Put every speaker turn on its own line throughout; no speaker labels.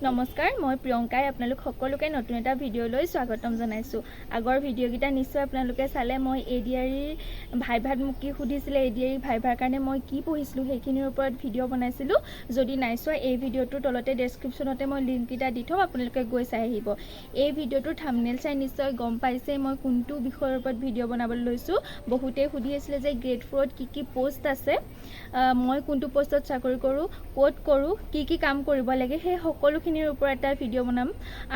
নমস্কাৰ, মই প্ৰিয়ংকাই আপোনালোক সকলোকে নতুন এটা ভিডিঅ'লৈ স্বাগতম জনাইছোঁ। আগৰ ভিডিঅ'কেইটা নিশ্চয় আপোনালোকে চালে। মই এ ডি আৰ ইৰ ভাইভাত মোক কি সুধিছিলে, এ ডি আৰ ই ভাইভাৰ কাৰণে মই কি পঢ়িছিলোঁ, সেইখিনিৰ ওপৰত ভিডিঅ' বনাইছিলোঁ। যদি নাই চোৱা, এই ভিডিঅ'টোৰ তলতে ডেছক্ৰিপশ্যনতে মই লিংককেইটা দি থ'ম, আপোনালোকে গৈ চাই আহিব। এই ভিডিঅ'টোৰ থামনেল চাই নিশ্চয় গম পাইছে মই কোনটো বিষয়ৰ ওপৰত ভিডিঅ' বনাবলৈ লৈছোঁ। বহুতেই সুধি আছিলে যে গ্ৰেড ফ'ৰত কি কি পষ্ট আছে, মই কোনটো পষ্টত চাকৰি কৰোঁ, ক'ত কৰোঁ, কি কি কাম কৰিব লাগে, সেই সকলোখিনিৰ ওপৰত এটা ভিডিঅ' বনাম।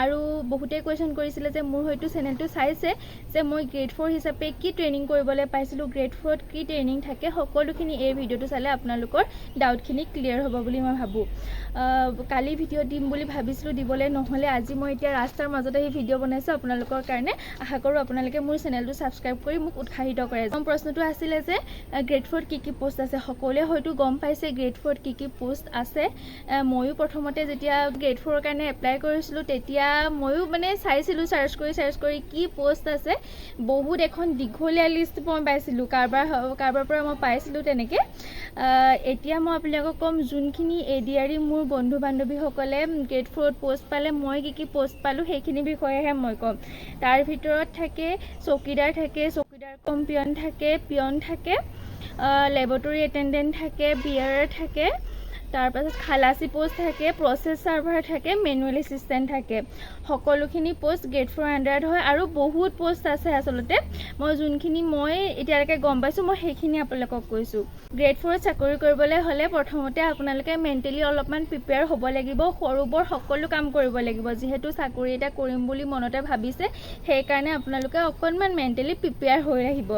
আৰু বহুতেই কুৱেশ্যন কৰিছিলে যে মোৰ হয়তো চেনেলটো চাইছে যে মই গ্ৰেড ফ'ৰ হিচাপে কি ট্ৰেইনিং কৰিবলৈ পাইছিলোঁ, গ্ৰেড ফ'ৰত কি ট্ৰেইনিং থাকে, সকলোখিনি এই ভিডিঅ'টো চালে আপোনালোকৰ ডাউটখিনি ক্লিয়াৰ হ'ব বুলি মই ভাবোঁ। কালি ভিডিঅ' দিম বুলি ভাবিছিলোঁ, দিবলৈ নহ'লে। আজি মই এতিয়া ৰাস্তাৰ মাজতে সেই ভিডিঅ' বনাইছোঁ আপোনালোকৰ কাৰণে। আশা কৰোঁ আপোনালোকে মোৰ চেনেলটো ছাবস্ক্ৰাইব কৰি মোক উৎসাহিত কৰে। প্ৰথম প্ৰশ্নটো আছিলে যে গ্ৰেড ফ'ৰত কি কি পষ্ট আছে। সকলোৱে হয়তো গম পাইছে গ্ৰেড ফ'ৰত কি কি পষ্ট আছে। ময়ো প্ৰথমতে যেতিয়া গ্ৰেড ফ'ৰৰ কাৰণে এপ্লাই কৰিছিলোঁ, তেতিয়া ময়ো মানে চাইছিলোঁ, চাৰ্চ কৰি চাৰ্চ কৰি কি পষ্ট আছে। বহুত এখন দীঘলীয়া লিষ্ট মই পাইছিলোঁ, কাৰোবাৰ কাৰোবাৰ পৰা মই পাইছিলোঁ তেনেকৈ। এতিয়া মই আপোনালোকক ক'ম যোনখিনি এ ডি আৰ ই মোৰ বন্ধু বান্ধৱীসকলে গ্ৰেড ফ'ৰত পষ্ট পালে, মই কি কি পষ্ট পালোঁ, সেইখিনি বিষয়েহে মই ক'ম। তাৰ ভিতৰত থাকে চকীদাৰ থাকে, চকীদাৰ কম পিয়ন থাকে, পিয়ন থাকে, লেবৰেটৰী এটেণ্ডেণ্ট থাকে, বিয়েৰাৰ থাকে, তাৰপাছত খালাচী পষ্ট থাকে, প্ৰচেছ চাৰ্ভাৰ থাকে, মেনুৱেল এছিষ্টেণ্ট থাকে। সকলোখিনি পষ্ট গ্ৰেড ফ'ৰ আণ্ডাৰত হয় আৰু বহুত পষ্ট আছে। আচলতে মই যোনখিনি মই এতিয়ালৈকে গম পাইছোঁ, মই সেইখিনি আপোনালোকক কৈছোঁ। গ্ৰেড ফ'ৰত চাকৰি কৰিবলৈ হ'লে প্ৰথমতে আপোনালোকে মেণ্টেলি অলপমান প্ৰিপেয়াৰ হ'ব লাগিব। সৰু বৰ সকলো কাম কৰিব লাগিব। যিহেতু চাকৰি এটা কৰিম বুলি মনতে ভাবিছে, সেইকাৰণে আপোনালোকে অকণমান মেণ্টেলি প্ৰিপেয়াৰ হৈ আহিব।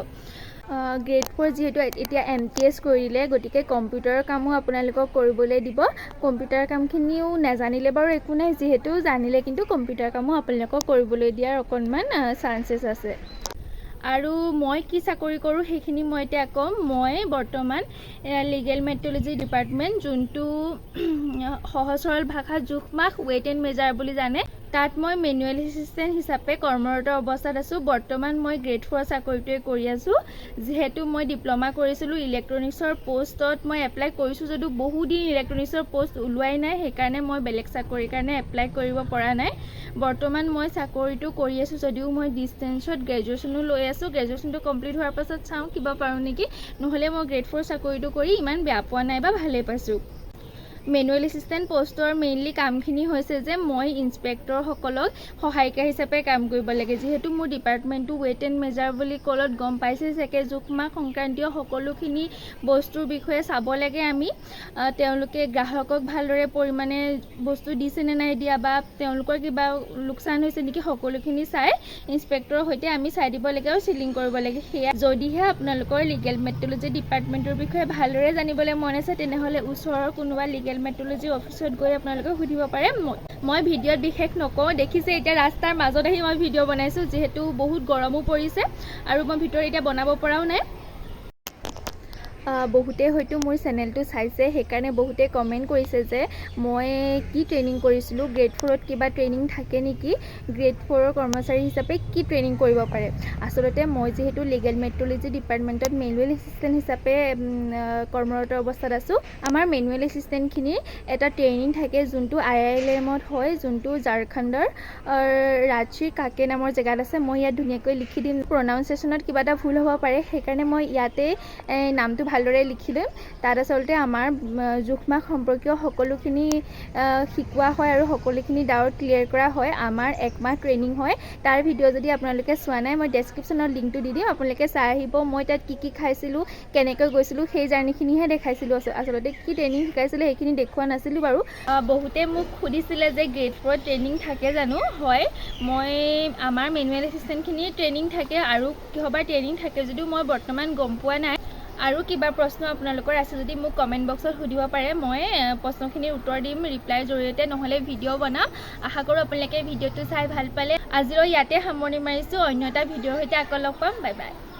গ্ৰেড ফ'ৰ যিহেতু এতিয়া এমটিএছ কৰি দিলে, গতিকে কম্পিউটাৰৰ কামো আপোনালোকক কৰিবলৈ দিব। কম্পিউটাৰ কামখিনিও নাজানিলে বাৰু একো নাই, যিহেতু জানিলে কিন্তু কম্পিউটাৰ কামো আপোনালোকক কৰিবলৈ দিয়াৰ অকণমান চান্সেছ আছে। আৰু মই কি চাকৰি কৰোঁ, সেইখিনি মই এতিয়া ক'ম। মই বৰ্তমান লিগেল মেট্ৰলজি ডিপাৰ্টমেণ্ট, যোনটো সহজ সৰল ভাষাত জোখ মাখ, ৱেইট এণ্ড মেজাৰ বুলি জানে, তাত মই মেনুৱেল এছিষ্টেণ্ট হিচাপে কৰ্মৰত অৱস্থাত আছোঁ। বৰ্তমান মই গ্ৰেড ফ'ৰ চাকৰিটোৱে কৰি আছোঁ। যিহেতু মই ডিপ্ল'মা কৰিছিলোঁ, ইলেক্ট্ৰনিক্সৰ পষ্টত মই এপ্লাই কৰিছোঁ যদিও বহুদিন ইলেক্ট্ৰনিক্সৰ পষ্ট ওলোৱাই নাই, সেইকাৰণে মই বেলেগ চাকৰিৰ কাৰণে এপ্লাই কৰিব পৰা নাই। বৰ্তমান মই চাকৰিটো কৰি আছোঁ যদিও মই ডিষ্টেঞ্চত গ্ৰেজুৱেশ্যনো লৈ আছোঁ। গ্ৰেজুৱেশ্যনটো কমপ্লিট হোৱাৰ পাছত চাওঁ কিবা পাৰোঁ নেকি। নহ'লে মই গ্ৰেড ফ'ৰ চাকৰিটো কৰি ইমান বেয়া পোৱা নাই বা ভালেই পাইছোঁ। মেনুৱেল এছিষ্টেণ্ট পষ্টৰ মেইনলি কামখিনি হৈছে যে মই ইনস্পেক্টৰসকলক সহায়িকা হিচাপে কাম কৰিব লাগে। যিহেতু মোৰ ডিপাৰ্টমেণ্টটো ৱেইট এণ্ড মেজাৰ বুলি ক'লত গম পাইছে চাগে, জোখ মাখ সংক্ৰান্তীয় সকলোখিনি বস্তুৰ বিষয়ে চাব লাগে আমি। তেওঁলোকে গ্ৰাহকক ভালদৰে পৰিমাণে বস্তু দিছেনে নাই দিয়া বা তেওঁলোকৰ কিবা লোকচান হৈছে নেকি, সকলোখিনি চাই ইনস্পেক্টৰৰ সৈতে আমি চাই দিব লাগে আৰু চিলিং কৰিব লাগে। সেয়া যদিহে আপোনালোকৰ লিগেল মেট্ৰলজি ডিপাৰ্টমেণ্টৰ বিষয়ে ভালদৰে জানিবলৈ মন আছে, তেনেহ'লে ওচৰৰ কোনোবা লিগেল মেট্ৰলজি অফিচত গৈ আপোনালোকে সুধিব পাৰে। মই ভিডিঅ'ত বিশেষ নকওঁ। দেখিছে, এতিয়া ৰাস্তাৰ মাজত আহি মই ভিডিঅ' বনাইছোঁ, যিহেতু বহুত গৰমো পৰিছে আৰু মই ভিতৰত এতিয়া বনাব পৰাও নাই। বহুতেই হয়তো মোৰ চেনেলটো চাইছে, সেইকাৰণে বহুতে কমেণ্ট কৰিছে যে মই কি ট্ৰেইনিং কৰিছিলোঁ, গ্ৰেড ফ'ৰত কিবা ট্ৰেইনিং থাকে নেকি, গ্ৰেড ফ'ৰৰ কৰ্মচাৰী হিচাপে কি ট্ৰেইনিং কৰিব পাৰে। আচলতে মই যিহেতু লিগেল মেট্ৰলজি ডিপাৰ্টমেণ্টত মেনুৱেল এছিষ্টেণ্ট হিচাপে কৰ্মৰত অৱস্থাত আছোঁ, আমাৰ মেনুৱেল এছিষ্টেণ্টখিনিৰ এটা ট্ৰেইনিং থাকে, যোনটো আইআইএল এমত হয়, যোনটো ঝাৰখণ্ডৰ ৰাঁচীৰ কাকে নামৰ জেগাত আছে। মই ইয়াত ধুনীয়াকৈ লিখি দিম। প্ৰনাউন্সিয়েশ্যনত কিবা এটা ভুল হ'ব পাৰে, সেইকাৰণে মই ইয়াতে নামটো ভালদৰে লিখি দিম। তাত আচলতে আমাৰ জোখ মাখ সম্পৰ্কীয় সকলোখিনি শিকোৱা হয় আৰু সকলোখিনি ডাউট ক্লিয়াৰ কৰা হয়। আমাৰ একমাহ ট্ৰেইনিং হয়। তাৰ ভিডিঅ' যদি আপোনালোকে চোৱা নাই, মই ডেছক্ৰিপশ্যনত লিংকটো দি দিম, আপোনালোকে চাই আহিব। মই তাত কি কি খাইছিলোঁ, কেনেকৈ গৈছিলোঁ, সেই জাৰ্ণিখিনিহে দেখাইছিলোঁ। আচলতে কি ট্ৰেইনিং শিকাইছিলে, সেইখিনি দেখুওৱা নাছিলোঁ বাৰু। বহুতে মোক সুধিছিলে যে গ্ৰেড ফ'ৰত ট্ৰেইনিং থাকে জানো? হয়, মই আমাৰ মেনুৱেল এছিষ্টেণ্টখিনিৰ ট্ৰেইনিং থাকে আৰু কিহবাৰ ট্ৰেইনিং থাকে যদিও মই বৰ্তমান গম পোৱা নাই। আৰু কিবা প্ৰশ্ন আপোনালোকৰ আছে যদি মোক কমেণ্ট বক্সত সুধিব পাৰে। মই প্ৰশ্নখিনিৰ উত্তৰ দিম ৰিপ্লাইৰ জৰিয়তে, নহ'লে ভিডিঅ' বনাম। আশা কৰোঁ আপোনালোকে ভিডিঅ'টো চাই ভাল পালে। আজিলৈ ইয়াতে সামৰণি মাৰিছোঁ। অন্য এটা ভিডিঅ'ৰ সৈতে আকৌ লগ পাম। Bye bye.